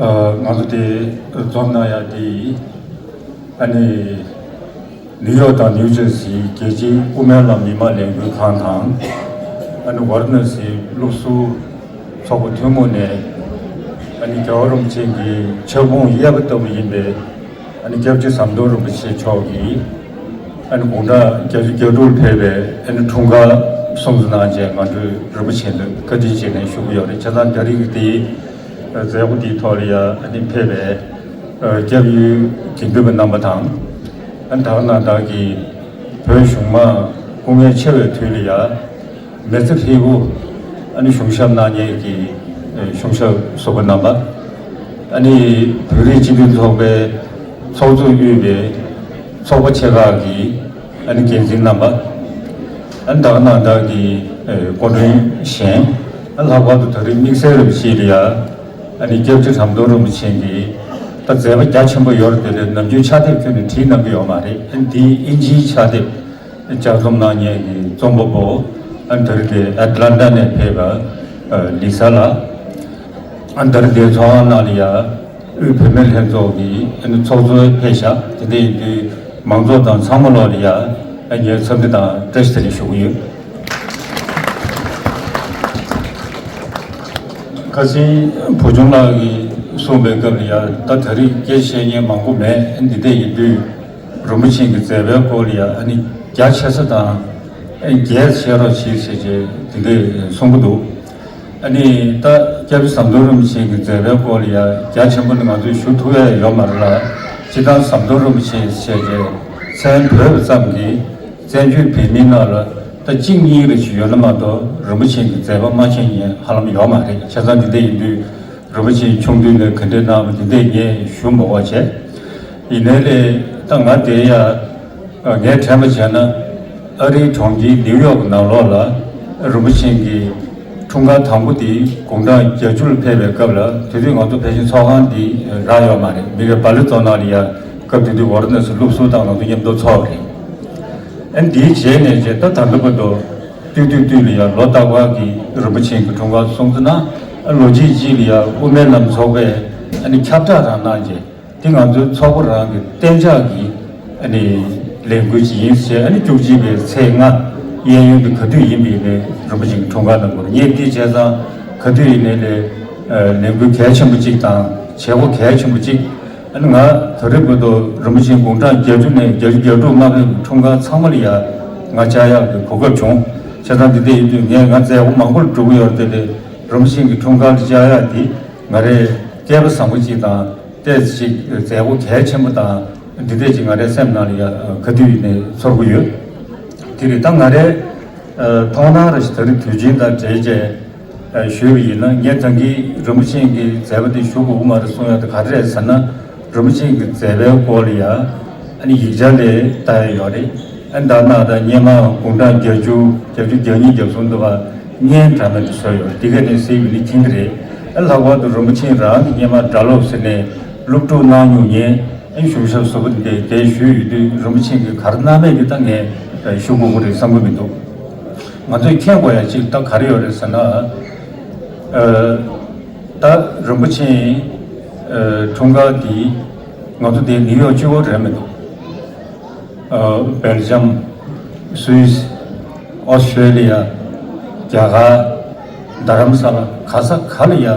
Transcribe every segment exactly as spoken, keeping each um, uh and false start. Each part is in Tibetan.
ཨ། ང་ཚོ་དེ་འཛོམས་གནང་ཡ་དེ་ཨ་ནི་ནིའུ་ཡོག་དང་ནིའུ་ཇར་སིའི་རྒྱལ་སྤྱིའི་དབུ་མའི་ལམ་མི་མང་ལས་འགུལ་ཁང་དང་། ཨ་ནི་ཝཱ་ར་ཎ་སིའི་སློབ་ཟུར་ཚོགས་པ་ཐུན་མོང་ནས། ཨ་ནི་རྒྱལ་བ་རིན་པོ་ཆེ་གི་ཕྱག་དཔུང་གཡས་པ་ལྟ་བུ་ཡིན་པའི་ཨ་ནི་སྐྱབས་རྗེ་ཟམ་གདོང་རིན་པོ་ཆེ་མཆོག་གིས་ཨ་ནི་དགུང་གྲངས་བརྒྱད་ཅུ་གྱ་དྲུག་ལ་ཕེབས་པའི་ཨ་ནི་འཁྲུངས་སྐར་སྲུང་བརྩི་གནང་བྱས། ང་ཚོས་རིན་པོ་ཆེ་ལ་བཀའ་དྲིན་ཆེ་ནས་ཞུ་གི་ཡོད་རེད། བྱས་ཙང་ད་རེས་ཀྱི་དེའི་མཛད་སྒོ་དེའི་ཐོག་ལ་ཡ་ཨ་ནི་ཕེབས་པའི་སྐྱབས་ཡུལ་དགེ་འདུན་པ་རྣམ་པ་དང་། ཨ་ནི་ད་ག་ནང་བདག་གི་བོད་གཞུང་མང་སྐུ་ངལ་ཆེ་བའི་དུས་ལ་ཡ། མི་ཚེ་ཧྲིལ་པོ་ཨ་ནི་གཞུང་ཞབས་གནང་མཁན་གྱི་གཞུང་ཞབས་ཟུར་པ་རྣམ་པ། ཨ་ནི་བོད་རིགས་སྤྱི་མཐུན་ཚོགས་པའི་ཚོགས་གཙོས་དབུས་པའི་ཚོགས་པ་ཆེ་ཁག་གི་ཨ་ནི་འགན་འཛིན་རྣམ་པ། ཨ་ནི་ད་ག་ནང་བདག་གི་སྐུ་མགྲོན་གཞན། ཨ། ལྷག་པར་དུ་ད་རེས་དམིགས་བསལ་རིན་པོ་ཆེ་ལ་ཡ། ཨ་ནི་སྐྱབས་རྗེ་ཟམ་གདོང་རིན་པོ་ཆེ་གིས་ད་མཛད་པ་རྒྱ་ཆེན་པོ་ཡོད་རེད་དེ། ནམ་རྒྱུན་ཕྱག་དེབ་ཁྱོན་ནས་བྲིས་གནང་གི་ཡོད་མ་རེད། ཨ་ནི་འདིའི་ཨིན་ཇིའི་ཕྱག་དེབ་ལྗགས་རྩོམ་གནང་མཁན་གྱི་རྩོམ་པ་པོ། ཨ་ནི་ད་རེས་དེ་ཨེ་ཊ་ལན་ཊ་ནས་ཕེབས་པ་ལི་ས་ལགས། ཨ་ནི་ད་རེས་དེ་ཚོགས་ཁང་ནང་ལ་ཡ་དབུས་བུད་མེད་ལྷན་ཚོགས་ཀྱི་ཨ་ནི་ཚོགས་གཙོ་ཕེབས་ཤག་དེ་འདྲ་ཡིན་དུས་མང་ཚོགས་དང་ཚང་མ་ལོག་ལ་ཡ་ཨ་ངས་འཚམས་འདྲི་དང་བཀྲ་ཤིས་བདེ་ལེགས་ཞུ་གི་ཡོད། ཁ་སང་བུ་ཆུང་ལགས་ཀྱིས་གསུངས་པའི་སྐབས་ལ་ཡ། ད་ད་རེས་སྐད་ཆ་བཤད་མཁན་མང་པོ་མེད། ཨ་ནི་འདི་འདྲ་ཡིན་དུས། རིན་པོ་ཆེ་གི་མཛད་པའི་སྐོར་ལ་ཡ་ཨ་ནི་རྒྱ་ཆེ་ས་དང་། ཨ། རྒྱས་བཤད་རོགས་བྱེད་ཟེར་བྱས་དེ་འདྲ་གསུང་གི་འདུག་ཨ་ནི་ད་སྐྱབས་རྗེ་ཟམ་གདོང་རིན་པོ་ཆེ་གི་མཛད་པའི་སྐོར་ལ་ཡ་རྒྱ་ཆེན་པོ་ནི་ང་ཚོས་ཞུ་ཐུབ་ཡ་ཡོད་མ་རེད་ལ། སྤྱིར་བཏང་ཟམ་གདོང་རིན་པོ་ཆེ་ཟེར་བྱས་མཚན་བོས་པ་ཙམ་གྱིས་བཙན་བྱོལ་བོད་མིའི་ནང་ལ་ད་གཅིག་གཉིས་རེ་ཞིག་ཡོད་ན་མ་གཏོགས་རིན་པོ་ཆེ་གི་མཛད་པ་མ་མཁྱེན་མཁན་ཧ་ལམ་ཡོད་མ་རེད། བྱས་ཙང་འདི་འདྲ་ཡིན་དུས། རིན་པོ་ཆེ་ཆུང་དུས་ནས་ག་འདྲའི་གནང་བ་དེ་འདྲས་ངས་ཞུ་མི་དགོས་བྱས། ཡིན་ནའི་ལས་ད་ང་དེ་ཡ། ངས་དྲན་པ་བྱས་ན། ཨ་རིའི་གྲོང་ཁྱེར་ནིའུ་ཡོག་གི་ནང་ལོགས་ལ་རིན་པོ་ཆེ་གི་འཁྲུངས་སྐར་དང་པོ་དེ་དགུང་གྲངས་བརྒྱད་ཅུ་ལ་ཕེབས་པའི་སྐབས་ལ། དེ་དུས་ང་ཚོ་ཕལ་ཆེར་ཚོགས་ཁང་འདི་རག་ཡོད་མ་རེད། མི་གི་སྦ་ལི་ཙོ་ནང་ལ་ཡ་སྐབས་དེ་དུས་ཝཱ་ར་ཎ་སི་སློབ་ཟུར་དང་ང་ཚོ་མཉམ་དུ་ཚོགས་པ་རེད། ཨ་ནི་དེའི་རྗེས་ནས་བྱས་ད་ད་ལྟ་བར་དུ་ལྟོས་ལྟོས་ལྟོས་ལ་ཡ་ལོ་རྟག་པར་གྱི་རིན་པོ་ཆེ་གི་འཁྲུངས་སྐར་སྲུང་བརྩི་གནང་། ཨ། ལོ་གཅིག་གཅིག་ལ་ཡ་དབུ་མའི་ལམ་ཚོགས་པས་ཨ་ནི་ཁྱབ་བསྒྲགས་རང་གནང་རྗེས། དེ་ང་ཚོའི་ཚོགས་པ་རང་གི་གཏན་འཇགས་ཀྱི་ཨ་ནི་ལས་འགུལ་ཅིག་ཡིན་ཟེར། ཨ་ནི་བཅུ་གཅིག་པའི་ཚེས་ལྔ་གཡས་གཡོན་དུ་ག་དུས་ཡིན་པ་ཡིན་ནའི་རིན་པོ་ཆེ་གི་འཁྲུངས་སྐར་གནང་དགོས་རེད། ངས་འདི་བྱས་ཙང་ག་དུས་ཡིན་ནའི་ལས་ལས་འགུལ་གལ་ཆེན་པོ་གཅིག་དང་བྱེད་སྒོ་གལ་ཆེན་པོ་གཅིག་ཨ་ནི་ང་ད་རེས་བར་དུ་རིན་པོ་ཆེ་དགུང་གྲངས་བརྒྱད་ཅུ་ནས་བརྒྱད་ཅུ་གྱ་དྲུག་མ་ཕེབས་པའི་འཁྲུངས་སྐར་ཚང་མ་ལ་ཡ་ང་བཅར་ཡག་གི་གོ་སྐབས་བྱུང་། བྱས་ཙང་འདི་འདྲ་ཡིན་དུས་ངས་ང་མཛད་སྒོ་མང་པོ་ལ་འགྲོ་གི་ཡོད་རེད་དེ། རིན་པོ་ཆེ་གི་འཁྲུངས་སྐར་ལ་བཅར་ཡག་འདི་ང་རའི་སྐལ་བ་བཟང་པོ་གཅིག་དང་། ཏོག་ཙམ་ཅིག་མཛད་སྒོ་གལ་ཆེན་པོ་དང་འདི་འདྲ་ཅིག་ང་རའི་སེམས་ནང་ལ་ཡ་ག་དུས་ཡིན་ནའི་ཚོར་གི་ཡོད། དེ་རེད། ད་ང་རའི་མཐོང་སྣང་རེ་ཞིག་ད་རེས་དུས་ཆེན་དང་འབྲེལ་བྱས། ཨ། ཞུས་པ་ཡིན་ན། ངས་ད་གིན་རིན་པོ་ཆེ་གི་མཛད་པ་འདི་ཞུ་དགོས་ཀྱི་མ་རེད་གསུང་ཡག་དེ་ག་རེ་རེད་ཟེར་ན། རིན་པོ་ཆེ་གི་མཛད་པའི་སྐོར་ལ་ཡ་ཨ་ནི་ཡིག་ཆ་ལ་ལྟ་ཡག་ཡོད་རེད། ཨ། ད་ནང་ད་སྔོན་མ་དགུང་གྲངས་བརྒྱད་ཅུ། བརྒྱད་ཅུ་གྱ་གཉིས་གྱ་གསུམ་དུ་བ་བརྙན་འདྲ་མིན་དེ་བཟོས་ཡོད་རེད། དེ་ག་ནས་གཟིགས་པ་ཡིན་ན་མཁྱེན་གྱི་རེད། ཨ། ལྷག་པར་དུ་རིན་པོ་ཆེ་རང་གིས་སྔོན་མ་སྒྲ་སློབ་ཟེར་ནས་སློབ་ཕྲུག་གནང་མྱོང་མཁན། ཨ། གཞུང་ཞབས་ཟུར་པ་དེ་འདྲ་ཞུས་ཡོད་དུས། རིན་པོ་ཆེ་གིས་ག་རེ་གནང་མེད་དེ་ད་ངས་ཞུ་དགོས་ཀྱི་རེད་བསམ་གྱི་མི་འདུག་ང་ཚོས་མཁྱེན་དགོས་ཡག་ཅིག་ད་ག་རེ་ཡོད་རེད་ཟེར་ན། ཨ། ད་རིན་པོ་ཆེ་ཨ་འཁྲུངས་སྐར་འདི་ང་ཚོ་འདི་ནིའུ་ཡོག་གཅིག་པོ་རེད་མི་འདུག་ཨ། སྦེལ་ཇམ། སུད་སི། ཨོ་སི་ཀྲེ་ལི་ཡ། རྒྱ་གར། རྡ་རམ་ས་ལ། ག་ས་ག་ལ་ཡ་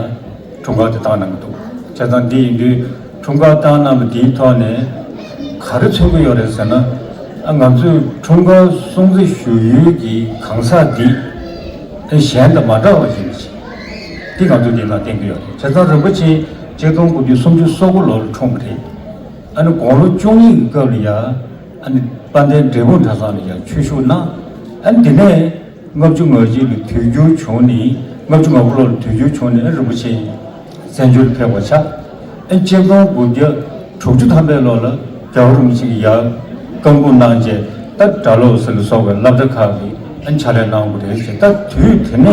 འཁྲུངས་སྐར་དེ་བཏང་གནང་གི་འདུག་བྱས་ཙང་འདི་ཡིན་དུས་འཁྲུངས་སྐར་བཏང་གནང་བ་འདིའི་ཐོག་ནས་ག་རེ་མཚོན་གྱི་ཡོད་རེད་ཟེར་ན། ཨ། ང་ཚོས་འཁྲུངས་སྐར་སྲུང་བརྩི་ཞུ་ཡུལ་གྱི་གང་ཟག་འདི་ཨ་གཞན་དང་མ་འདྲ་བ་ཞིག་ཡིན་ཞིང་། འདི་ང་ཚོས་འདི་ནང་བསྟན་གྱི་ཡོད་རེད། བྱས་ཙང་རིན་པོ་ཆེ་ཆིག་སྟོང་དགུ་བརྒྱ་སུམ་ཅུ་སོ་དགུ་ལོར་འཁྲུངས་པ་རེད། ཨ་ནི་དགུང་ལོ་བཅུ་གཉིས་ཀྱི་སྐབས་ལ་ཡ་ཨ་ནི་དཔལ་ལྡན་འབྲས་སྤུངས་གྲྭ་ཚང་ལ་ཡ་ཆོས་ཞུགས་གནང་། ཨ་ནི་དེ་ནས་ལྔ་བཅུ་ང་གཅིག་ལ་དུས་འགྱུར་བྱུང་ནས། ལྔ་བཅུ་ང་དགུ་ལོར་དུས་འགྱུར་བྱུང་ནས་རིན་པོ་ཆེ་བཙན་བྱོལ་ཕེབས་པ་ཆགས། ཨ་ནི་ཆིག་སྟོང་དགུ་བརྒྱ་དྲུག་ཅུ་ཐམ་པའི་ལོ་ལ་རྒྱལ་བ་རིན་པོ་ཆེ་གིས་ཡར་བཀའ་འགུག་གནང་རྗེས། ད་སྒྲ་སློབ་ཟེར་ལ་སོགས་པའི་སློབ་གྲྭ་ཁག་གི་ཨ་ནི་ཕྱག་ལས་གནང་དགོས་རེད་ཅེས། ད་དུས་དེ་ནས་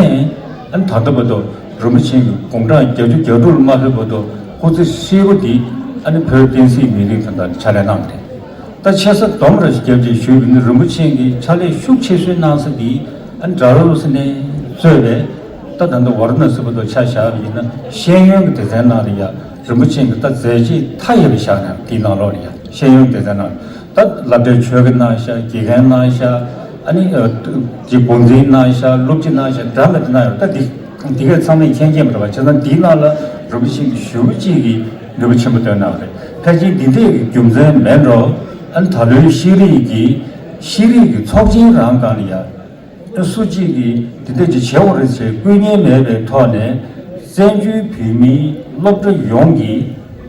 ཨ་ནི་ད་ལྟ་བར་དུ་རིན་པོ་ཆེ་གི་དགུང་གྲངས་བརྒྱད་ཅུ་གྱ་དྲུག་ལ་མ་ཕེབས་བར་དུ་སྐུ་ཚེ་ཧྲིལ་པོ་འདི་ཨ་ནི་བོད་བསྟན་སྲིད་མི་རིགས་དོན་དག་ལ་ཕྱག་ལས་གནང་གི་རེད། ད་ཆེ་ས་སྡོམ་ར་ཞིག་བརྒྱབ་ཅེས་ཞུས་པ་ཡིན་ན། རིན་པོ་ཆེ་གིས་ཕྱག་ལས་ཤུགས་ཆེ་ཤོས་གནང་ས་འདི་ཨ་ནི་སྒྲ་སློབ་ཟེར་ནས་གཙོས་པའི། ད་ད་ལྟ་ཝཱ་ར་ཎ་སི་བར་དུ་ཆ་བཞག་པ་ཡིན་ན་ཤེས་ཡོན་གྱི་སྡེ་ཚན་ནང་ལ་ཡ་རིན་པོ་ཆེ་གིས་ད་མཛད་རྗེས་མཐའ་ཡས་པ་བཞག་ནས་དེའི་ནང་ལོགས་ལ་ཡ་ཤེས་ཡོན་སྡེ་ཚན་ནང་ད་སློབ་གྲྭའི་ཆོས་ཀྱི་གནང་ཤག་དགེ་རྒན་གནང་ཤག་ཨ་ནི་ཀྱི་འགོ་འཛིན་གནང་ཤག་སློབ་སྤྱི་གནང་ཤག་འདྲ་མི་འདྲ་གནང་ཡོད། ད་འདི་འདི་གས་ཚང་མས་མཁྱེན་མཁྱེན་པ་རེད་བ། བྱས་ཙང་འདིའི་ནང་ལ་རིན་པོ་ཆེ་གིས་ཞེ་པོ་ཅིག་གི་ནུས་པ་ཆེན་པོ་བཏོན་གནང་བ་རེད། ཕལ་ཆེར་འདི་འདྲས་ཀྱི་རྒྱུ་མཚན་མེད་འགྲོ། ཨ་ནི་ད་ལོའི་ཤེས་རིག་གི་ཤེས་རིག་གི་ཚོགས་ཆེན་རང་སྒང་ལ་ཡ། སུ་གཅིག་གིས་དེ་འདྲ་ཅིག་བྱེད་དགོས་རེད་ཅེས་དཀོན་གཉེར་མེད་པའི་ཐོག་ནས་བཙན་བྱོལ་བོད་མིའི་སློབ་གྲྭ་ཡོངས་ཀྱིས་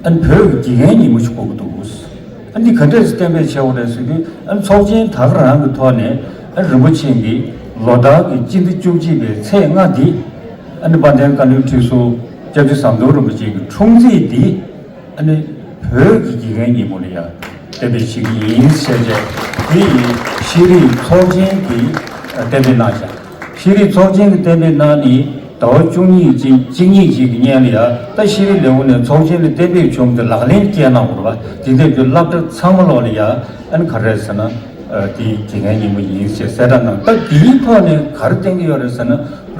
ཨ་ནི་བོད་ཀྱི་དགེ་རྒན་ཉིན་མོ་ཞིག་དགོས་ཀྱི་འདུག་ཨ་འདི་ག་འདྲས་སེ་གཏན་འབེབས་བྱེད་དགོས་རེད་ཟེར་དུས་ཨ་ནི་ཚོགས་ཆེན་ད་ག་རང་གི་ཐོག་ནས་ཨ་ནི་རིན་པོ་ཆེ་གིས་ལོ་ལྟར་གྱི་སྤྱི་ཟླ་བཅུ་གཅིག་པའི་ཚེས་ལྔ་འདི་ཨ་ནི་དཔལ་ལྡན་བཀའ་བློན་ཁྲི་ཟུར་སྐྱབས་རྗེ་ཟམ་གདོང་རིན་པོ་ཆེ་གི་འཁྲུངས་ཚེས་འདི། ཨ་ནི་བོད་ཀྱི་དགེ་རྒན་ཉིན་མོ་ལ་ཡང་གཏན་འབེབས་བྱེད་ཀྱི་ཡིན་ཟེར་བྱས་དེ་ཡི་ཤེས་རིག་ཚོགས་ཆེན་གྱིས་གཏན་འབེབས་གནང་བཞག་ཤེས་རིག་ཚོགས་ཆེན་གྱིས་གཏན་འབེབས་གནང་ནས་ཟླ་བ་བཅུ་གཉིས་ཅིག་གཅིག་གཉིས་ཅིག་གི་སྔོན་ལ་ཡང་ད་ཤེས་རིག་ལས་ཁུངས་ནས་ཚོགས་ཆེན་ལ་གཏན་འབེབས་བྱུང་སྟེ་ལག་ལེན་བསྐྱལ་གནང་བ་རེད་བ། དེ་འདྲ་གི་སློབ་གྲྭ་ཚང་མ་ལོག་ལ་ཡང་ཨ་ནི་ག་རེ་ཟེར་ན་དེ་དགེ་རྒན་ཉིན་མོ་ཡིན་ཞེས་གསལ་བསྒྲགས་གནང་། ད་དེའི་ཐོག་ནས་ག་རེ་བསྟན་གྱི་ཡོད་རེད་ཟེར་ན་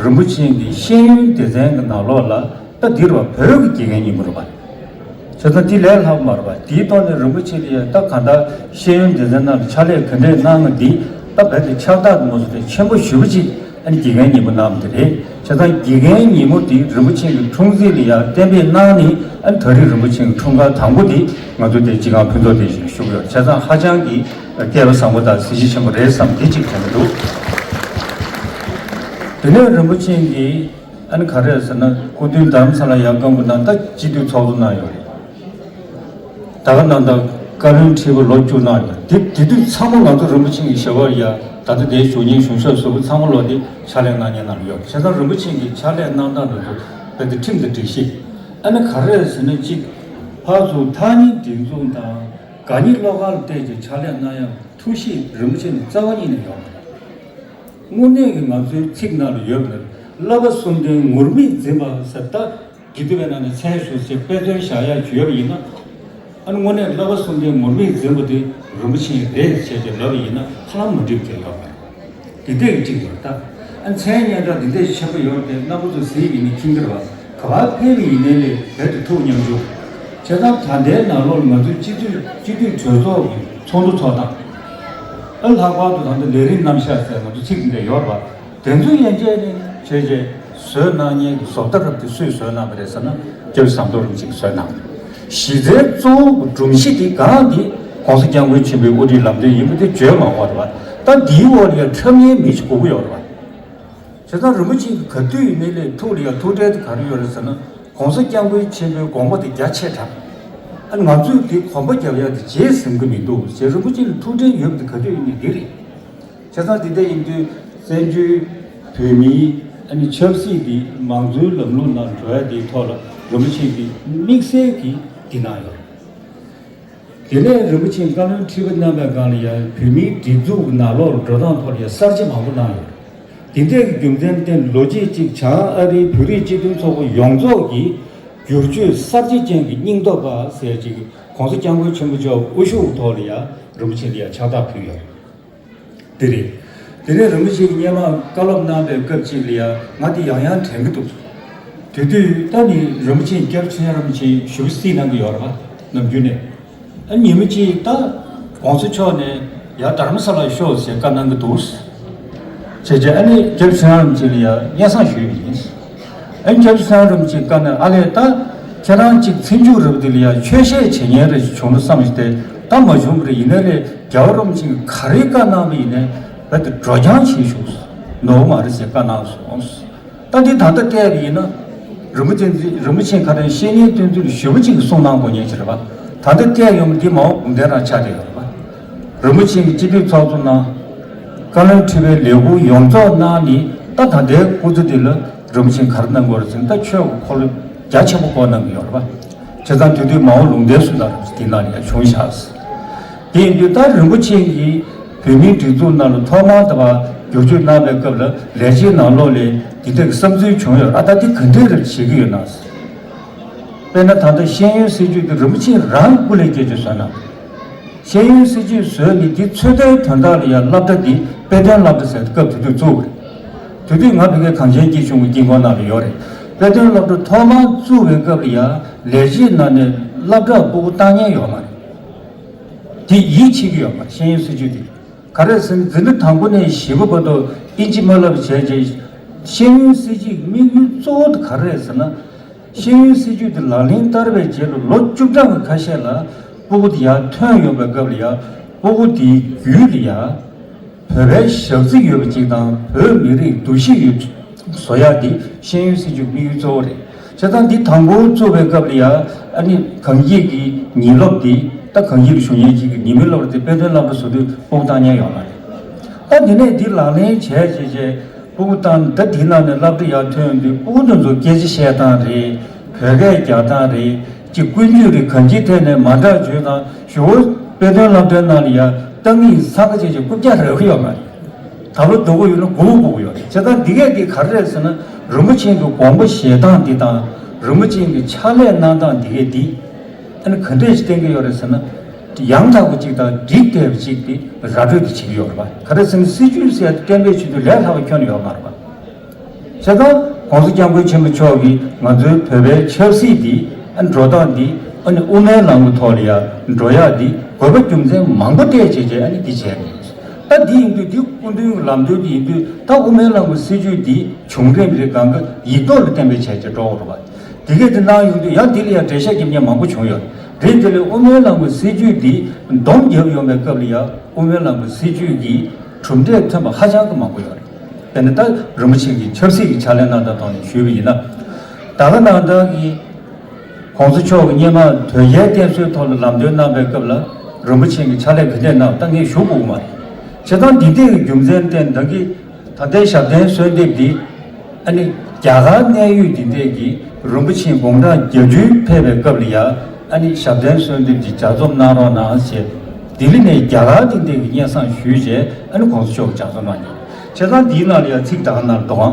རིན་པོ་ཆེ་གི་ཤེས་ཡོན་སྡེ་ཚན་གྱི་ནང་ལོགས་ལ། ད་འདིར་བ་བོད་ཀྱི་དགེ་རྒན་ཉིན་མོ་རེད་པ། བྱས་ཙང་འདི་ལས་ལྷག་མ་རེད་པ། དེའི་ཐོག་ནས་རིན་པོ་ཆེ་ལ་ཡང་ད་གང་ལྟར་ཤེས་ཡོན་སྡེ་ཚན་ནང་ལ་ཕྱག་ལས་ག་འདྲས་གནང་ང་འདི་ད་བོད་དུ་ཁྱབ་བདག་དུ་མ་སོང་སྟེ་ཆེན་པོ་ཞེ་པོ་ཅིག་ཨ་ནི་དགེ་རྒན་ཉིན་མོ་གནང་བ་དེ་རེད། བྱས་ཙང་དགེ་རྒན་ཉིན་མོ་འདི་རིན་པོ་ཆེ་གི་འཁྲུངས་ཚེས་ལ་ཡང་གཏན་འབེབས་གནང་ནས་ཨ་ནི་ད་རེས་རིན་པོ་ཆེ་གི་འཁྲུངས་སྐར་དང་པོ་འདི་ང་ཚོ་དེ་སྤྱི་ཁང་ཕུན་ཚོགས་སྡེ་བཞིན་ཞུ་གི་ཡོད། བྱས་ཙང་ཧ་ཅང་གི་སྐལ་བ་བཟང་པོ་དང་གཟི་བརྗིད་ཆེན་པོ་རེད་བསམ་འདི་གཅིག་དྲན་གྱི་འདུག་དེ་ནས་རིན་པོ་ཆེ་གིས། ཨ་ནི་ག་རེ་ཟེར་ན་སྐུ་མདུན་རྡ་རམ་ས་ལ་ཡར་བཀའ་འགུག་གནང་ད་སྤྱི་འཐུས་ཚོགས་གཙོ་གནང་ཡོད་རེད། ད་ག་ནང་ད་བཀའ་བློན་ཁྲི་པ་ལོ་བཅུ་གནང་ཡོད་རེད། དེ་དེ་དུས་ཚང་མ་ང་ཚོ་རིན་པོ་ཆེ་གི་ཞབས་པར་ཡ་ད་ལྟ་དེའི་ཞུ་སྙན་ཞུ་ཤོག་ཟུར་པ་ཚང་མ་ལོག་དེ་ཕྱག་ལས་གནང་མཁན་ནང་ལ་ཡོད་རེད། བྱས་ཙང་རིན་པོ་ཆེ་གི་ཕྱག་ལས་གནང་སྟངས་དེ་ཚོ་དཔེ་དེ་ཁྲིམས་དང་སྒྲིག་གཞི། ཨ་ནི་ག་རེ་ཟེར་ན་གཅིག་ཕར་ཚུར་ཐག་ཉེ་སྒྲིག་འཛུགས་དང་དགའ་ཉེ་བློ་དཀར་ལ་བལྟས་ཀྱི་ཕྱག་ལས་གནང་ཡ་ཐུགས་གཤིས་རིན་པོ་ཆེ་ནས་རྩ་བ་ཉིད་ནས་ཡོད་མ་རེད། དངོས་གནས་ཀྱི་ང་ཚོའི་ཚིག་ནང་ལ་ཡོད་པ་ནི་བསླབ་པ་གསུམ་ལྡན་ངུར་སྨྲིག་འཛིན་པ་ཟེར། ད་དགེ་འདུན་པའི་ནང་ནས་མཚན་ཞུ་ཞེས་དཔེ་མཚོན་བཞག་ཡག་ཅིག་ཡོད་པ་ཡིན་ན། ཨ་ནི་དངོས་གནས་བསླབ་པ་གསུམ་ལྡན་ངུར་སྨྲིག་འཛིན་པ་དེ་རིན་པོ་ཆེ་རེད་ཟེར་ཏེ་ལབ་པ་ཡིན་ན་ཧ་ལམ་མ་འགྲིག་གི་ཡོད་མ་རེད། དེ་འདྲས་ཀྱི་གཅིག་ཡོད་ད། ཨ་མཚན་སྙན་གྲགས་འདི་འདྲས་ཆེན་པོ་ཡོད་དེ་རྣམ་པ་ཚོ་གཟིགས་ཡིན་ནི་ཁྱིམ་གྱི་རེད་བ། ག་པར་ཕེབས་པ་ཡིན་ནའི་ལས་བོད་དུ་ཐུག་སྙམ་བྱུང་། བྱས་ཙང་ད་ལྟའི་ནང་ལོགས་ལ་ང་ཚོའི་སྤྱི་འཐུས་སྤྱི་འཐུས་གྲོས་ཚོགས་ཀྱི་ཚོགས་འདུ་ཚོགས་སྟངས། ཨ་ལྷག་པར་དུ་ད་ལྟ་ལས་རིམ་རྣམ་གཞག་ཟེར་ང་ཚོ་ཚིག་འདི་འདྲ་ཡོད་རེད་པ། དེ་ཚོ་ཡན་ཆད་ནི་བྱས་རྗེས་བཟོས་གནང་མཁན་གྱི་བཟོ་ལྟ་རབ་དེ་སུས་བཟོས་གནང་བ་རེད་ཟེར་ན་སྐྱབས་ཟམ་གདོང་རིན་པོ་ཆེས་བཟོས་གནང་། གཞི་རྩའི་གཙོ་བོ་སྒྲོམ་གཞི་དེ་གང་དེ་༸གོང་ས་༸སྐྱབས་མགོན་ཆེན་པོའི་དབུ་ཁྲིད་ལམ་སྟོན་ཡིན་པ་དེ་བརྗོད་མ་དགོས་རེད་པ། ད་འདིའི་འོག་ལ་ཡང་འཁྲབ་མཁན་མི་ཞིག་དགོས་ཀྱི་ཡོད་རེད་པ། བྱས་ཙང་རིན་པོ་ཆེ་གིས་ག་དུས་ཡིན་ནའི་ལས་ཐུགས་ལ་ཡང་ཐུགས་ཁྲལ་དེ་ག་རེ་ཡོད་རེད་ཟེར་ན་༸གོང་ས་༸སྐྱབས་མགོན་ཆེན་པོའི་དགོངས་པ་དེ་རྒྱ་ཆེ་དྲགས། ཨ་ང་ཚོས་དེ་གོམ་པ་རྒྱབ་ཡག་དེ་བརྗེད་ཟིན་གི་མི་འདུག་ཅེས་རིན་པོ་ཆེ་ལ་ཐུགས་ཁྲལ་ཡོད་པ་དེ་ག་དུས་ཡིན་ནའི་འདི་རེད། བྱས་ཙང་དེ་འདྲ་ཡིན་དུས་བཙན་བྱོལ་བོད་མིའི་ཨ་ནི་ཆབ་སྲིད་འདི་མང་གཙོའི་ལམ་ལུགས་ནང་འགྲོ་ཡ་དེའི་ཐོག་ལ་རིན་པོ་ཆེ་གིས་དམིགས་བསལ་གྱིས་འདི་གནང་ཡོད། དེ་ནས་རིན་པོ་ཆེས་བཀའ་བློན་ཁྲི་པ་གནང་བའི་སྒང་ལ་ཡང་བོད་མིའི་སྒྲིག་འཛུགས་ཀྱི་ནང་ལོགས་ལ་འགྲོ་སྟངས་ཐོག་ལ་ཡང་གསར་བརྗེ་མང་པོ་གནང་ཡོད། དེ་འདྲའི་རྒྱུ་མཚན་བརྟེན་ལོ་རྒྱུས་གཅིག་བྱང་ཨ་རིའི་བོད་རིགས་སྤྱི་མཐུན་ཚོགས་པ་ཡོངས་རྫོགས་ཀྱི་བསྒྱུར་བཅོས་གསར་བརྗེ་ཅན་གྱི་སྙིང་སྟོབས་པ་ཟེར་ཅིག་༸གོང་ས་༸སྐྱབས་མགོན་ཆེན་པོ་མཆོག་དབུ་བཞུགས་ཐོག་ལ་ཡང་རིན་པོ་ཆེ་ལ་ཡང་ཕྱག་རྟགས་ཕུལ་ཡོད། དེ་རེད། དེ་ནས་རིན་པོ་ཆེས་སྔོན་མ་བཀའ་སློབ་གནང་བའི་སྐབས་ཅིག་ལ་ཡང་ང་དེ་ཡང་ཡང་དྲན་གྱི་འདུག་དེ་དུས་ད་ནི་རིན་པོ་ཆེས་སྐྱབས་ཆེན་རིན་པོ་ཆེ་ཞུ་སྲིད་གནང་གི་ཡོད་རེད་པ། ནམ་རྒྱུན་ནས། ཨ་ཉིན་མོ་གཅིག་ད་༸གོང་ས་མཆོག་ནས་ཡར་རྡ་རམ་ས་ལར་ཤོག་ཟེར་བཀའ་གནང་གི་འདུག་བྱས་རྗེས་ཨ་ནི་སྐྱབས་ཆེན་རིན་པོ་ཆེ་ལ་ཡང་སྙན་སེང་ཞུས་པ་ཡིན། ཨ་ནི་སྐྱབས་ཆེན་རིན་པོ་ཆེས་བཀའ་གནང་ཨ་ལས་ད་ཁྱེད་རང་གཅིག་ཚེ་མཇུག་རབ་འདི་ལ་ཡང་ཆོས་བཤད་བྱེད་མཁན་རེ་ཞིག་བྱུང་ན་བསམ་ཞིག་སྟེ་ད་མ་བྱུང་བ་རེད། ཡིན་ན་ལས་རྒྱལ་བ་རིན་པོ་ཆེས་ག་རེ་བཀའ་གནང་བ་ཡིན་ནའི་རྦད་དེ་འགྲོ་རྐྱང་བྱེད་ཤོག་ནོར་བ་མ་རེད་ཟེར་བཀའ་གནང་སོང་། ད་འདི་ད་ལྟ་བལྟས་པ་ཡིན་ན། རིན་པོ་ཆེ་འདི་རིན་པོ་ཆེ་ཁ་རས་བཤེས་གཉེན་བསྟེན་ཚུལ་ཞེ་པོ་ཅིག་གསུངས་གནང་དགོས་མཁན་ཞིག་རེད་པ། ད་ལྟ་བལྟས་ཡོང་འདི་མ་འོངས་གུང་ཁྲན་རང་ཆགས་བསྡད་ཡོད་རེད་པ། རིན་པོ་ཆེ་གི་སྤྱི་འཐུས་ཚོགས་གཙོ་གནང་། བཀའ་བློན་ཁྲི་པའི་ལས་ཁུར་ཡོངས་རྫོགས་གནང་ནི་ད་ད་ལྟའི་སྐུ་ཚེ་འདི་ལ་རིན་པོ་ཆེ་ག་རེ་གནང་དགོས་རེད་ཟེར་ན་ད་ཆོས་ཀྱི་འཁོར་ལོ་རྒྱ་ཆེན་པོ་བསྐོར་གནང་གི་ཡོད་རེད་པ། བྱས་ཙང་དེ་དུས་མ་འོངས་ལུང་བསྟན་སུ་དང་རིན་པོ་ཆེ་འདི་ནང་ལ་ཡང་བྱུང་བཞག་དེ་ཡིན་དུས་ད་རིན་པོ་ཆེ་གིས་བོད་མིའི་སྒྲིག་འཛུགས་ནང་ལ་ཐོག་མར་དུ་བ་བསྒྱུར་བཅོས་གནང་བའི་སྐབས་ལ་ལས་བྱེད་ནང་ལོགས་ལས་འདི་འདྲ་གི་བསམ་ཚུལ་བྱུང་ཡོད། ཨ་ད་འདི་ག་འདྲས་རེད་བྱེད་ཀྱི་ཡོད་ན། དཔེར་ན་ད་ལྟ་ཤེས་ཡོན་སྲིད་བྱུས་འདི་རིན་པོ་ཆེ་རང་སྐུ་ལས་བསྐྱེད་བཅོས་བཟོས་གནང་། ཤེས་ཡོན་སྲིད་བྱུས་བཟོས་ནས་འདི་ཚོད་ལྟའི་དོན་དག་ལ་ཡང་སློབ་གྲྭ་འདི་དཔེ་སྟོན་སློབ་གྲྭ་ཟེར་སྐབས་དེ་དུས་བཙུགས་པ་རེད། དེ་དུས་ང་ཕ་གིའི་གངས་ཅན་སྐྱིད་གཤོངས་ཀྱི་དཀྱིལ་འཁོར་ནང་ལ་ཡོད་རེད། དཔེ་སྟོན་སློབ་གྲྭ་ཐོག་མར་བཙུགས་པའི་སྐབས་ལ་ཡ་ལས་བྱེད་ནང་ནས་སློབ་གྲྭར་སྤུ་གུ་བཏང་མཁན་ཡོད་མ་རེད། དེ་ཡིད་ཆེས་ཀྱི་ཡོད་མ་རེད། ཤེས་ཡོན་སྲིད་བྱུས་དེ་ག་རེ་ཟེར་ན། འཛིན་གྲྭ་དང་པོ་ནས་བཞི་པ་བར་དུ་ཨིན་ཇི་མ་བསླབ་བྱས་རྗེས། ཤེས་ཡོན་སྲིད་བྱུས་དམིགས་ཡུལ་གཙོ་བོ་དེ་ག་རེ་རེད་ཟེར་ན། ཤེས་ཡོན་སྲིད་བྱུས་དེ་ལག་ལེན་བསྟར་བའི་རྗེས་ལ་ལོ་བཅུ་གྲངས་ཀྱི་ཁ་ཤས་ལ་སྤུ་གུ་དེ་ཡར་ཐོན་ཡོང་བའི་སྐབས་ལ་ཡ། སྤུ་གུ་དེའི་རྒྱུད་ལ་ཡ། བོད་པའི་ཞག་ཚི་ཡོད་པ་ཅིག་དང་། བོད་མི་རིགས་འདུ་ཤེས་ཡོད་བཟོ་ཡག་འདི་ཤེས་ཡོན་སྲིད་བྱུས་དམིགས་ཡུལ་གཙོ་བོ་རེད། བྱས་ཙང་འདི་དང་པོ་བཙུགས་པའི་སྐབས་ལ་ཡ། ཨ་ནི་གངས་སྐྱིད་ཀྱི་ཉིན་སློབ་འདི། ད་གངས་སྐྱིད་ལ་བཞུགས་མཁན་ཅིག་གི་ཉིན་མོའི་སློབ་ར་དེ་དཔེ་སྟོན་སློབ་གྲྭ་བཟོ་དུས་སྤུ་གུ་བཏང་མཁན་ཡོད་མ་རེད། ད་འདི་ནས་འདི་ལག་ལེན་བྱས་བྱས་བྱས་སྤུ་གུ་བཏང་། ད་འདི་ནང་ནས་སློབ་གྲྭ་ཡར་ཐོན་དུས་སྤུ་གུ་དེ་ཚོ་སྐད་ཆ་བཤད་སྟངས་རེད། བོད་སྐད་རྒྱག་སྟངས་རེད། ཅིག་ཀུན་སྤྱོད་རིགས་གང་ཅིའི་ཐད་ནས་མ་འདྲ་བྱུང་ཙང་། ཞོ་བོ་དཔེ་སྟོན་སློབ་གྲྭའི་ནང་ལ་ཡ་ཏང་ངིས་ས་ཁ་ཆེ་ཆེ་རྐུབ་བཀྱག་རག་གི་ཡོད་མ་རེད། ད་ལོ་སྡུག་པོ་ཡོད་ན་མགོ་བོ་སྒུར་གི་ཡོད་རེད། བྱས་ཙང་འདི་གས་འདི་ག་རེ་རེད་ཟེར་ན། རིན་པོ་ཆེ་གི་དགོངས་པ་བཞེས་སྟངས་འདི་དང་། རིན་པོ་ཆེ་གི་ཕྱག་ལས་གནང་སྟངས་འདི་གས་འདི། ཨ་ནི་ག་འདྲས་ཞིག་བསྟན་གི་ཡོད་རེད་ཟེར་ན། ཡང་དག་པ་ཅིག་དང་འགྲིག་བསྡད་པ་ཅིག་དེ་ར་སྤྲོད་དེ་བྱེད་ཀྱི་ཡོད་རེད་པ། ག་རེ་ཟེར་ན། སྲིད་ཇུས་ཟེར་ཡ་དེ་བསྟན་པའི་ཆེད་དུ་ལས་སླ་བ་ཁྱོན་ནས་ཡོད་མ་རེད་པ། བྱས་ཙང་༸གོང་ས་༸སྐྱབས་མགོན་ཆེན་པོ་མཆོག་གིས་ང་ཚོའི་བོད་པའི་ཆབ་སྲིད་འདི། ཨ་ནི་འགྲོ་སྟངས་འདི། ཨ་ནི་དབུ་མའི་ལམ་གྱི་ཐོག་ལ་ཡ་འགྲོ་ཡག་འདི་དགོས་པ་རྒྱུ་མཚན་མང་པོ་བལྟས་བྱས་བྱས། ཨ་ནི་འདི་བྱས་ནས། ད་འདི་ཡིན་དུས་འདི་སྐུ་མདུན་གྱི་ལམ་སྟོན་འདི་ཡིན་དུས། ད་དབུ་མའི་ལམ་གྱི་སྲིད་བྱུས་འདི་བྱུང་རིམ་རེ་སྒང་ག་ཡིག་ཐོག་ལ་བསྟན་པའི་བྱས་བྱས་འགྲོ་དགོས་རེད་པ། དེ་གས་དེ་གནང་ཡོང་དུས་ཡང་འདི་ལ་ཡང་འགྲེལ་བཤད་རྒྱབ་མཁན་མང་པོ་བྱུང་ཡོད་རེད། དེ་ལས་དབུ་མའི་ལམ་གྱི་སྲིད་བྱུས་འདི་སྡོམ་བརྒྱབ་ཡོང་བའི་སྐབས་ལ་ཡང་དབུ་མའི་ལམ་གྱི་སྲིད་བྱུས་ཀྱི་གྲུབ་འབྲས་ཐོན་པ་ཧ་ཅང་གི་མང་པོ་ཡོད་རེད། དཔེར་ན་ད་རིན་པོ་ཆེ་གིས་ཆབ་སྲིད་ཀྱི་ཕྱག་ལས་གནང་སྟངས་ཐོག་ནས་ཞུས་པ་ཡིན་ན། ད་ག་ནང་བཞིན་གྱི་༸གོང་ས་མཆོག་གིས་སྔོན་མ་དོལ་རྒྱལ་བསྟེན་གསོལ་ཐོག་ལ་ལམ་སྟོན་གནང་བའི་སྐབས་ལ། རིན་པོ་ཆེ་གིས་ཕྱག་ལས་ག་འདྲས་གནང་ད་ངས་ཞུ་དགོས་ཀྱི་མ་རེད། བྱས་ཙང་འདི་འདྲའི་རྒྱུ་མཚན་བརྟེན་ད་གི་ད་ལྟའི་ཞབས་བརྟན་གསོལ་འདེབས་འདི། ཨ་ནི་རྒྱ་གར་གནད་ཡོད་འདི་འདྲས་ཀྱིས་རིན་པོ་ཆེ་དགུང་གྲངས་བརྒྱད་ཅུ་ཕེབས་པའི་སྐབས་ལ་ཡ། ཨ་ནི་ཞབས་བརྟན་གསོལ་འདེབས་ཀྱི་ལྗགས་རྩོམ་གནང་རོགས་གནང་ཞེས་ལྡི་ལི་ནས་རྒྱ་གར་འདི་འདྲས་ཀྱི་སྙན་སེང་ཞུས་རྗེས། ཨ་ནི་༸གོང་ས་མཆོག་གིས་ལྗགས་རྩོམ་གནང་ཡོད། བྱས་ཙང་འདིའི་ནང་ལ་ཡ་ཚིག་ད་ག་ནང་འདུག་གམ།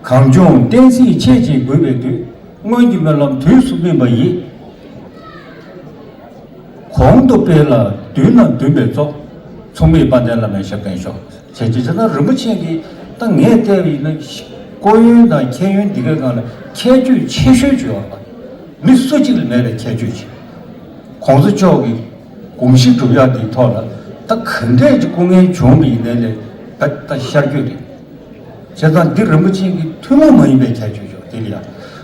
གངས་ལྗོངས་བསྟན་སྲིད་ཆེད་ཅིག་རྒུད་པའི་དུས། སྔོན་གྱི་སྨོན་ལམ་དུས་སུ་སྨིན་པ་ཡིས། གོང་དུ་སྤེལ་ལ་མདུན་ན་འདུན་པའི་གཙོ། མཚུངས་མེད་དཔལ་ལྡན་བླ་མའི་ཞབས་བརྟན་ཤོག་ཅེས་བྱས་ཙང་རིན་པོ་ཆེ་གིས། ད་ངས་བལྟས་པ་ཡིན་ན་སྐུ་ཡོན་དང་ཁྱད་ཡོན་འདི་གའི་སྒང་ལ་ཁྱད་ཆོས་ཆེ་ཤོས་ཅིག་ཡོད་པ། མི་སུ་གཅིག་ལ་མེད་པའི་ཁྱད་ཆོས་ཅིག ༸གོང་ས་མཆོག་གི་དགོངས་གཞི་སྒྲུབ་ཡག་འདིའི་ཐོག་ལ་ད་ག་འདྲས་ཀྱི་སྐུ་ངལ་བྱུང་བ་ཡིན་ནའི་ལས། ད་ད་ཤར་བསྐྱོད་རེད། བྱས་ཙང་འདི་རིན་པོ་ཆེ་གི་ཐུན་མོང་མ་ཡིན་པའི་ཁྱད་ཆོས་ཤོག་དེ་ལ་ཡ།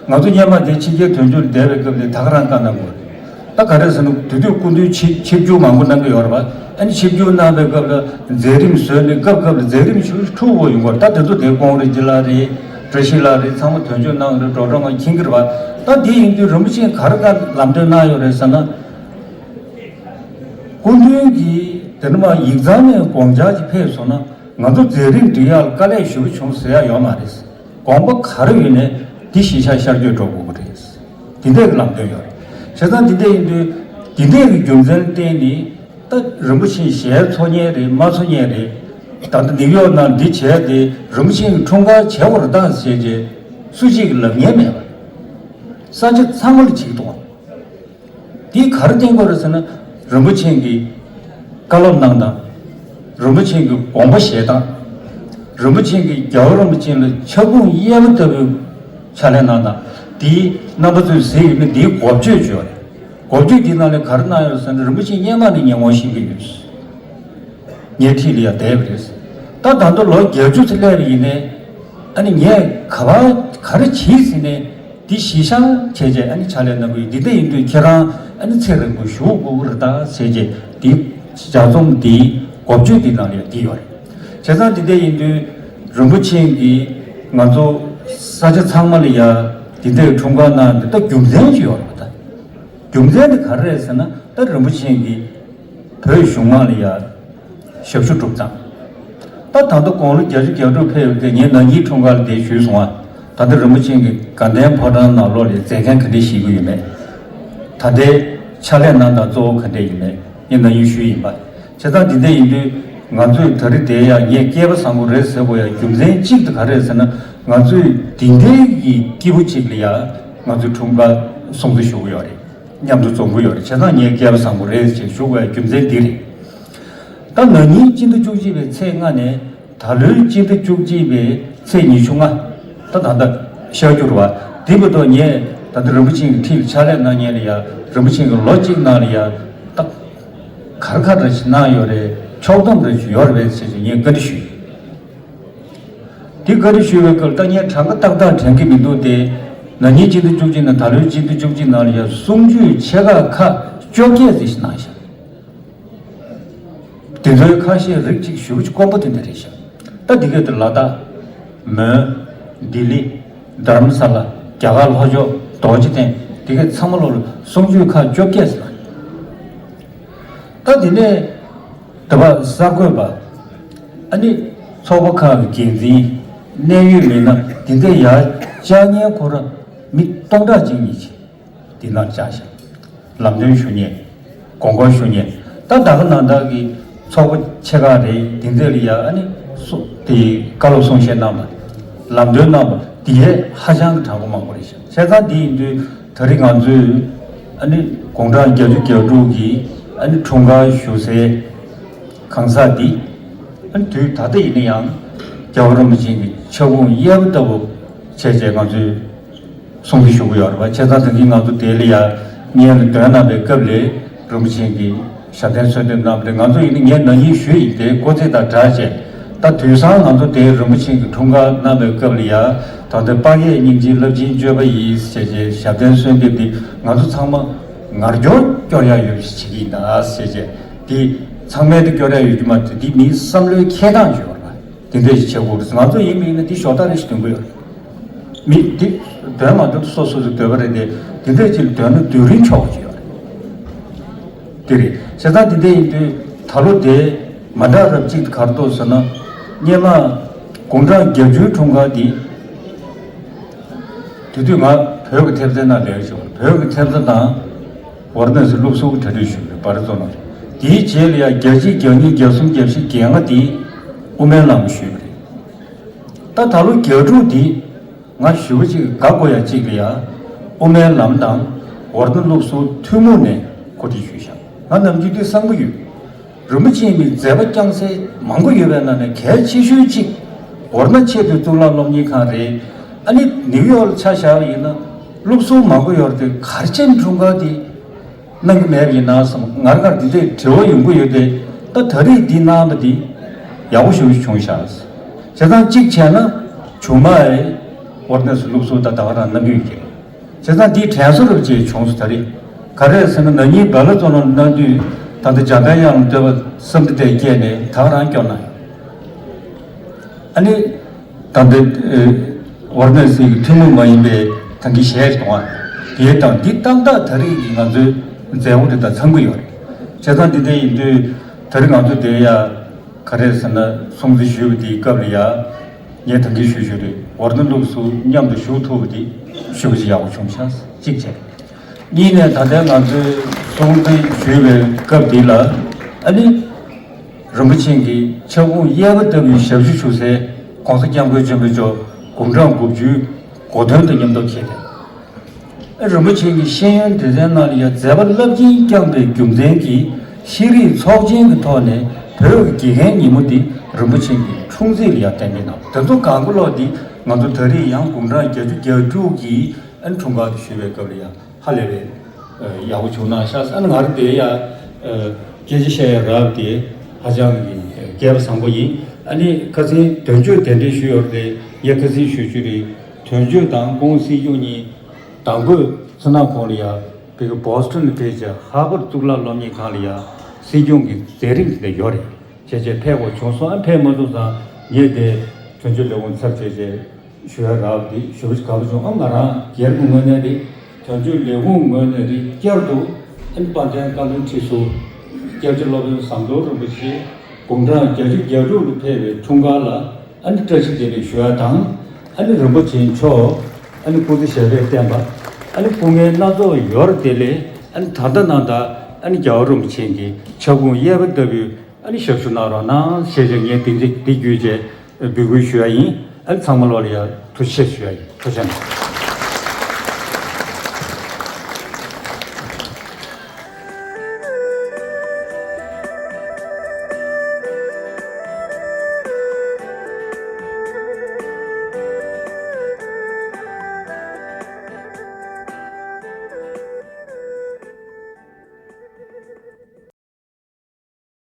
ང་ཚོ་སྔོན་མ་དེ་ཕྱི་རྒྱལ་དོན་གཅོད་ལ་བསྡད་པའི་སྐབས་ལ་ད་ག་རང་བཀའ་གནང་དགོས་རེད། ད་ག་རེ་ཟེར་ན། དེ་དུས་སྐུ་མདུན་ཆིབས་ཆིབས་བསྒྱུར་མང་པོ་གནང་གི་ཡོད་རེད་པ། ཨ་ནི་ཆིབས་བསྒྱུར་གནང་བའི་སྐབས་ལ་མཛད་རིམ་བཟོས་ནས་སྐབས་སྐབས་ལ་མཛད་རིམ་ཞུ་འཁྲུག་པོ་ཡོང་གི་རེད། ད་དེ་ཚོ་དེ་ཀོང་རི་ཇི་ལགས་རེད། བཀྲ་ཤིས་ལགས་རེད། ཚང་མ་དོན་གཅོད་གནང་རེད། འགྲོ་གྲོན་ང་མཁྱེན་གྱི་རེད་པ། ད་དེ་ཡིན་དུས་རིན་པོ་ཆེས་ག་རེ་བཀའ་ལམ་སྟོན་གནང་ཡོད་རེད་ཟེར་ན། སྐུ་མདུན་གྱིས་དེ་ནས་མར་ཡིག་ཚང་ནས་དགོངས་འཆར་ཅིག་ཕེབས་སོང་ན། ང་ཚོ་མཛད་རིམ་སྒྲིག་ཡག་ལ་དཀའ་ལས་ཞེ་པོ་བྱུང་ཟེར་ཡག་ཡོད་མ་རེད། དགོངས་པ་ག་རེ་ཡོད་ནའི་འདི་གཞིར་བཞག་ཤར་བསྐྱོད་འགྲོ་དགོས་ཀྱི་རེད། དེ་འདྲའི་གི་ལམ་སྟོན་ཡོད་རེད། བྱས་ཙང་འདི་འདྲ་ཡིན་དུས། འདི་འདྲའི་གི་རྒྱུ་མཚན་བརྟེན་ནས། ད་རིན་པོ་ཆེ་ཞལ་འཚོ་མཁན་རེད། མ་འཚོ་མཁན་རེད། ད་ལྟ་ནིའུ་ཡོག་ནང་འདི་བྱས་ཏེ་རིན་པོ་ཆེ་གི་འཁྲུངས་སྐར་བྱེད་དགོས་རེད་ད་ཟེར་རྗེས་སུ་གཅིག་གིས་ལབ་མཁན་མེད་པ་རེད། ས་ཆ་ཚང་མ་ལ་བྱེད་ཀྱི་འདུག་དེས་ག་རེ་བསྟན་དགོས་རེད་ཟེར་ན། རིན་པོ་ཆེ་གིས་བཀའ་སློབ་གནང་སྟངས། རིན་པོ་ཆེ་གི་དགོངས་པ་བཞེས་སྟངས། རིན་པོ་ཆེ་གིས་རྒྱལ་བ་རིན་པོ་ཆེ་ལ་ཕྱག་འབུམ་གཡས་པ་ལྟ་བུའི་ཕྱག་ལས་གནང་སྟངས། དེའི་རྣམ་པ་ཚོས་གཟིགས་ཡོད་ན་དེའི་འགོ་བརྗོད་བྱས་ཡོད་རེད། འགོ་བརྗོད་དེའི་ནང་ལ་ག་རེ་གནང་ཡོད་ཟེར་ན། རིན་པོ་ཆེ་སྔོན་མ་ནས་ཉམས་མྱོང་ཤེས་ཀྱི་ཡོད། ངའི་འཁྲིས་ལ་ཡང་བསྡད་པ་རེད། ད་ད་ལྟ་ལོ་བརྒྱད་ཅུ་ཙམ་སླེབས་པ་ཡིན་ནའི། ཨ་ནི་ངས་ག་པར་ག་རེ་བྱས་ཟིན་ནའི་འདི་གཞི་བཞག་བྱས་བྱས་ཨ་ནི་ཕྱག་ལས་གནང་གི་ཡོད། འདི་འདྲ་ཡིན་དུས་ཁྱེད་རང་ཨ་ནི་ཚེ་རིང་པོ་བཞུགས་དགོས་ཀྱི་རེད་ད་ཟེར་བྱས། འདི་ལྗགས་རྩོམ་འདིའི་འགོ་བརྗོད་འདི་ནང་ལ་ཡང་འདི་ཡོད་རེད། བྱས་ཙང་འདི་འདྲ་ཡིན་དུས་རིན་པོ་ཆེ་གིས་ང་ཚོ་ས་ཆ་ཚང་མ་ལ་ཡང་འདི་འདྲའི་འཁྲུངས་སྐར་གནང་འདི་ད་རྒྱུ་མཚན་ཅིག་ཡོད་རེད་པ། ད་རྒྱུ་མཚན་འདི་ག་རེ་རེད་ཟེར་ན། ད་རིན་པོ་ཆེ་གིས་བོད་གཞུང་མང་ལ་ཡང་ཞབས་ཞུ་སྒྲུབ་སྟངས། ད་ད་ལྟ་དགུང་ལོ་བརྒྱད་ཅུ་གྱ་དྲུག་ཕེབས་ཡོད་དེ། ངས་ན་ནིང་འཁྲུངས་སྐར་ལ་དེ་ཞུས་སོང་ང་། ད་ལྟ་རིན་པོ་ཆེ་གིས་དགའ་ལྡན་ཕོ་བྲང་ནང་ལོགས་ལ་མཛད་འགན་ག་འདྲས་བཞེས་ཀྱི་ཡོད་མེད། ད་ལྟའི་ཕྱག་ལས་གནང་སྟངས་གཙོ་བོ་ག་འདྲས་ཡིན་མེད་ངས་ན་ནིང་ཞུས་ཡིན་པ། བྱས་ཙང་འདི་འདྲ་ཡིན་དུས་ང་ཚོས་ད་རེས་དེ་ཡང་ངས་སྐལ་པ་བཟང་པོ་རེད་ཟེར་དགོས་ཡག་རྒྱུ་མཚན་གཅིག་དེ་ག་རེ་རེད་ཟེར་ན། ང་ཚོས་འདི་འདྲའི་གི་སྐྱིད་པོ་གཅིག་ལ་ཡང་ང་ཚོས་འཁྲུངས་སྐར་སྲུང་བརྩི་ཞུ་གི་ཡོད་རེད། མཉམ་དུ་འཛོམས་ཀྱི་ཡོད་རེད། བྱས་ཙང་ངས་སྐལ་པ་བཟང་པོ་རེད་ཅེས་ཞུ་དགོས་ཡག་རྒྱུ་མཚན་འདི་རེད། ད་ན་ནིང་སྤྱི་ཟླ་བཅུ་གཅིག་པའི་ཚེས་ལྔ་ནས་ད་ལོའི་སྤྱི་ཟླ་བཅུ་གཅིག་པའི་ ཚེས་ཉི་ཤུ་ལྔ། ད་ད་ལྟ་ཤར་རྒྱུ་རེད་བ། དེ་བར་དུ་ངས་ད་ལྟ་རིན་པོ་ཆེ་གི་ཁྲི་ལ་ཕྱག་ལས་གནང་མཁན་ལ་ཡ། རིན་པོ་ཆེ་གི་ལོ་གཅིག་ནང་ལ་ཡ། ད་ག་རེ་ག་རེ་ཞིག་གནང་ཡོད་རེད། ཕྱོགས་བསྡོམས་རེ་ཞིག་ཡོད་རེད་པས་ཟེར་ཞིག་ངས་བཀའ་འདྲི་ཞུས། དེ་བཀའ་འདྲི་ཞུས་པའི་སྐབས་ད་ངས་གྲངས་ཀ་ཏག་ཏག་དྲན་གྱི་མི་འདུག་སྟེ། ན་ནིང་སྤྱི་ཟླ་བཅུ་གཅིག་ནས་ད་ལོའི་སྤྱི་ཟླ་བཅུ་གཅིག་ནང་ལ་ཡ་གསུང་ཆོས་ཆེ་ཁག་ཁག་བཅོ་བརྒྱད་ཙམ་ཞིག་གནང་ཤག་དེ་ཚོའི་ཁ་ཤས་རིགས་གཅིག་ཞེ་པོ་ཅིག་དཀོན་པོ་དེ་འདྲ་རེད་ཤག་ད་འདི་ག་དེ་ལ་དྭགས། མོན། ལྡི་ལི། རྡ་རམ་ས་ལ། རྒྱ་གར་ལྷོ་ཕྱོགས། རྡོ་རྗེ་གདན། འདི་ག་ཚང་མ་ལོག་ལ་གསུང་ཆོས་ཁག་བཅོ་བརྒྱད་ཟེར་ལ། ད་དེ་ནས་ད་བར་གསར་འགོད་པ། ཨ་ནི་ཚོགས་པ་ཁག་གི་འགན་འཛིན། གནད་ཡོད་མི་སྣ་དེ་འདྲ་ཡར་བཅར་མཁན་ཁོ་རང་མི་སྟོང་ཕྲག་གཅིག་གཉིས་ཅིག་དེ་ནང་བཅར་ཤག་ལམ་སྟོན་ཞུ་མཁན། དགོངས་སྐོར་ཞུ་མཁན། ད་ད་ག་ནང་བདག་གི་ཚོགས་པ་ཆེ་ཁག་རེད། དེ་འདྲ་ལ་ཡ་ཨ་ནི་སུ་དེ་བཀའ་སློབ་གསུང་བཤད་གནང་བ། ལམ་སྟོན་གནང་བ་དེ་ཧ་ཅང་གི་གྲངས་ཀ་མང་པོ་རེད་ཤག་བྱས་ཙང་དེ་ཡིན་དུས་ད་རེས་ང་ཚོས་ཨ་ནི་དགུང་གྲངས་བརྒྱད་ཅུ་གྱ་དྲུག་གི་ཨ་ནི་འཁྲུངས་སྐར་ཞུ་སའི་གང་ཟག་འདི། ཨ་ནི་དུས་ད་ལྟ་ཡིན་ན་ཡང་རྒྱལ་བ་རིན་པོ་ཆེ་གི་ཕྱག་འཁོར་གཡས་པ་ལྟ་བུ་བྱས་བྱས་ང་ཚོས་གསུང་གི་ཞུ་གི་ཡོད་རེད་པ། བྱས་ཙང་ད་གིན་ང་ཚོ་དེ་ལ་ཡ་སྙན་ལ་འདོན་གནང་བའི་སྐབས་ལ་རིན་པོ་ཆེ་གི་ཞབས་བརྟན་གསོལ་འདེབས་གནང་བ་རེད། ང་ཚོ་ཡིན་ན་ངས་ན་ནིང་ཞུས་ཡིན་དེ་སྐོར་ཚིག་དང་སྦྲགས་བྱས། ད་དུས་སང་ང་ཚོ་དེ་རིན་པོ་ཆེ་གི་འཁྲུངས་སྐར་གནང་བའི་སྐབས་ལ་ཡ། ད་ལྟ་དཔག་ཡས་སྙིང་རྗེའི་རླབས་ཆེན་སྤྱོད་པ་ཡིས་ཞེས་བྱས་ཞབས་བརྟན་གསོལ་འདེབས་འདི་ང་ཚོ་ཚང་མ་ངར་སྐྱོར་སྐྱོར་ཡག་ཡོད་པ་ཞིག་བྱེད་ཀྱི་ཡིན་ད་ཞེས་བྱས། དེ་ཚང་མས་དེ་སྐྱོར་ཡག་ཡོད་རྒྱུ་མ་རེད། དེ་མིའི་བསམ་བློའི་འཁྱེར་སྟངས་ཅིག་ཡོད་རེད་པ། དེ་འདྲ་ཞིག་བྱེད་དགོས་རེད། ང་ཚོ་ཡིན་པ་ཡིན་ན་དེ་ཞོགས་ཐག་རེ་ཞིག་འདོན་གྱི་ཡོད་རེད། མི་དེ་འདོན་མ་འདོན་སོ་སོ་སོའི་འདོད་པ་རེད་དེ། དེ་འདྲ་ཅིག་འདོན་ན་སྡུག་རུས་ཆོག་གི་ཡོད་རེད། དེ་རེད། བྱས་ཙང་དེ་འདྲ་ཡིན་དུས་ད་ལོ་དེ་མ་འདྲ་རབས་གཅིག་ག་རེ་འདུག་ཟེར་ན། སྔོན་མ་དགུང་གྲངས་བརྒྱད་ཅུའི་འཁྲུངས་སྐར་འདི། དེ་དུས་ང་བོད་ཀྱི་ཐེབས་རྩའི་ནང་ལས་ཀ་བྱེད་པ་རེད། བོད་ཀྱི་ཐེབས་རྩ་དང་ཝཱ་ར་ཎ་སི་ལུགས་སྲོལ་གྱི་གྲ་སྒྲིག་ཞུས་པ་རེད། བྷ་ར་ཛོ་ནང་། དེའི་རྗེས་ལ་ཡང་བརྒྱད་གཅིག་བརྒྱད་གཉིས་བརྒྱད་གསུམ་བརྒྱད་བཞི་བརྒྱད་ལྔ་དེ་དབུ་མའི་ལམ་ཞུས་པ་རེད། ད་ད་ལོ་བརྒྱད་དྲུག་འདི་ང་ཞེ་པོ་ཅིག་དགའ་དགོས་ཡ་གཅིག་ལ་ཡ། དབུ་མའི་ལམ་དང་ཝཱ་ར་ཎ་ལུགས་སྲོལ་ཐུན་མོང་ནས་གོ་སྒྲིག་ཞུས་ཤག་ང་ནམ་རྒྱུན་དུས་བསམ་གྱི་ཡོད། རིན་པོ་ཆེ་ཡི་མཛད་པ་བསྐྱངས་སའི་མང་པོ་ཡོད་པའི་ནང་ནས་གལ་ཆེ་ཤོས་གཅིག་ཝཱ་ར་ཎ་ཆེས་མཐོའི་གཙུག་ལག་སློབ་གཉེར་ཁང་རེད། ཨ་ནི་ནིའུ་ཡོག་ལ་ཆ་བཞག་པ་ཡིན་ན་ལུགས་སྲོལ་མང་པོ་ཡོད་རེད་དེ། ག་རེ་བྱས་ནས་འཁྲུངས་སྐར་དེ་གནང་གི་མེད་པ་ཡིན་ན་བསམ། ངར་ངར་འདི་འདྲའི་དྲི་བ་ཡོང་གི་ཡོད་དེ། ད་ད་རེས་འདི་གནང་བ་འདི་ཡག་པོ་ཞེ་པོ་ཅིག་བྱུང་ཤག་བྱས་ཙང་གཅིག་བྱས་ན་ཆུང་མ་ཡི་ཝཱ་ར་ཎ་སི་ལུགས་སྲོལ་ད་ད་ག་རང་གནང་གི་ཡོད་ཀྱི་རེད། བྱས་ཙང་འདིའི་དྲན་གསོ་རུ་བྱས་བྱུང་སོང་ད་རེས། ག་རེ་ཟེར་ན་ན་ནིང་བལ་ལ་བཙོན་ལ་གནང་དུས་ད་ལྟ་འཇམ་དཔལ་དབྱངས་ལ་བསྟོད་པ་བསམ་གྲུབ་དེ་སྐྱེས་ནས་ད་ག་རང་སྐྱོར་གནང་ཡོད། ཨ་ནི། ད་ལྟ་ཝཱ་ར་ཎ་སི་གི་ཐུན་མོང་མ་ཡིན་པའི་ད་གིན་གཞས་གཏོང་བ་དེ་དང་འདི་ཏག་ཏག་ད་རེས་ཀྱི་ང་ཚོའི་མཛད་སྒོ་དེ་དང་འཚམ་གྱི་ཡོད་རེད། བྱས་ཙང་འདི་འདྲ་ཡིན་དུས་ད་རེས་ང་ཚོ་དེ་ཡ་ག་རེ་ཟེར་ན་སྲུང་བརྩི་ཞུས་པ་དེའི་སྐབས་ལ་ཡ། ངས་ད་གིན་ཞུས་ཞུས་རེད། ཝཱ་ར་ཎ་ལུགས་སུ་མཉམ་དུ་བཞུགས་ཐུབ་པ་དེ་ཞེ་པོ་ཅིག་ཡག་པོ་བྱུང་ཤག་གཅིག་བྱས། གཉིས་ནས་ད་ལྟའི་ང་ཚོའི་སྲུང་བརྩི་ཞུས་པའི་སྐབས་འདི་ལ་ཨ་ནི། རིན་པོ་ཆེ་གི་ཕྱག་འཁོར་གཡས་པ་ལྟ་བུའི་ཞབས་ཞུ་ཞུ་སའི་༸གོང་ས་༸སྐྱབས་མགོན་ཆེན་པོ་མཆོག་དགུང་གྲངས་དགུ་བཅུའི་གོ་སྟོན་དང་མཉམ་དུ་འཁེལ་ཏེ། རིན་པོ་ཆེ་གི་ཤེས་ཡོན་སྡེ་ཚན་ནང་ལ་ཡང་མཛད་པ་རླབས་ཆེན་བསྐྱངས་པའི་རྒྱུ་མཚན་གྱིས་ཤེས་རིག་ཚོགས་ཆེན་གྱི་ཐོག་ནས་བོད་ཀྱི་དགེ་རྒན་ཉིན་མོ་འདི་རིན་པོ་ཆེ་གི་འཁྲུངས་ཚེས་ལ་ཡང་གཏན་འཁེལ་གནང་བ་དེ་ཚོ་གང་ག་ལོག་འདི་ང་ཚོ་ད་རེས་ཡང་དགུང་གྲངས་བརྒྱད་ཅུ་གྱ་དྲུག་གི་ཨ་ནི་འཁྲུངས་སྐར་དུ་ཞུ་བའི་སྐབས་ལ་ཡང་། ཧ་ལས་པའི་ཡག་པོ་བྱུང་གནང་ཤག་ཨ་ནི་ང་རང་དེ་ཡ་སྐད་ཆ་བཤད་ཡ་རག་དེ་ཧ་ཅང་གི་སྐལ་བ་བཟང་པོ་ཡིན། ཨ་ནི་ཁ་སང་དོན་གཅོད་གདན་འདྲེན་ཞུས་ཡོད་རེད། ངས་ཁ་སང་ཞུ་རྒྱུ་རེད། དོན་གཅོད་དང་སྐུ་ངོ་སྲིད་སྐྱོང་གཉིས་དང་པོས་མཚོ་སྣ་ཁོངས་ལ་ཡ་བོད་ཀྱི་བོ་སི་ཊོན་ལ་ཕེབས་བྱས་ཧར་བར་གཙུག་ལག་སློབ་གཉེར་ཁང་ལ་ཡ་སྲིད་སྐྱོང་གི་མཛད་རིམ་དེ་ཡོད་རེད། བྱས་བྱས་ཕེབས་དགོས་བྱུང་སོང་། ཨ་ཕེབས་མ་ཐུབ་ཙང་ངས་དེ་དོན་གཅོད་ལས་ཁུངས་ཚབ་བྱས་བྱས། ཞུ་ཡ་རག་འདི་ཞུ་བ་ཞིག་ག་པར་བྱུང་། ཨ་ང་རང་སྒེར་གྱི་ངོས་ནས་རེད། དོན་གཅོད་ལས་ཁུངས་ངོས་ནས་རེད། བསྐྱར་དུ་ཨ་ནི་དཔལ་ལྡན་བཀའ་བློན་ཁྲི་ཟུར་སྐྱབས་རྗེ་སློབ་དཔོན་ཟམ་གདོང་རིན་པོ་ཆེ་དགུང་གྲངས་བརྒྱད་ཅུ་གྱ་དྲུག་ལ་ཕེབས་པའི་འཁྲུངས་སྐར་ལ་ཨ་ནི་བཀྲ་ཤིས་བདེ་ལེགས་ཞུ་ཡ་དང་། ཨ་ནི་རིན་པོ་ཆེ་མཆོག་ཨ་ནི་སྐུ་ཚེ་ཞབས་པད་བརྟན་པ། ཨ་ནི་སྐུ་ངལ་སྣ་ཚོགས་ཡོད་རེད་དེ་ལས་ཨ་ནི་ད་ལྟ་ནང་ད་ཨ་ནི་རྒྱལ་བ་རིན་པོ་ཆེ་གི་ཕྱག་འཁོར་གཡས་པ་ལྟ་བུའི་ཨ་ནི་ཞབས་ཞུ་གནང་རོགས་གནང་ཞེས་བྱས་ངས་དེ་འདི་བརྒྱུད་བྱས། འབོད་སྐུལ་ཞུ་ཡ་ཡིན། ཨ་ཚང་མ་ལོག་ལ་ཡ་ཐུགས་རྗེ་ཆེ་ཞུ་ཡ་ཡིན། ཐུགས་རྗེ་ཆེ།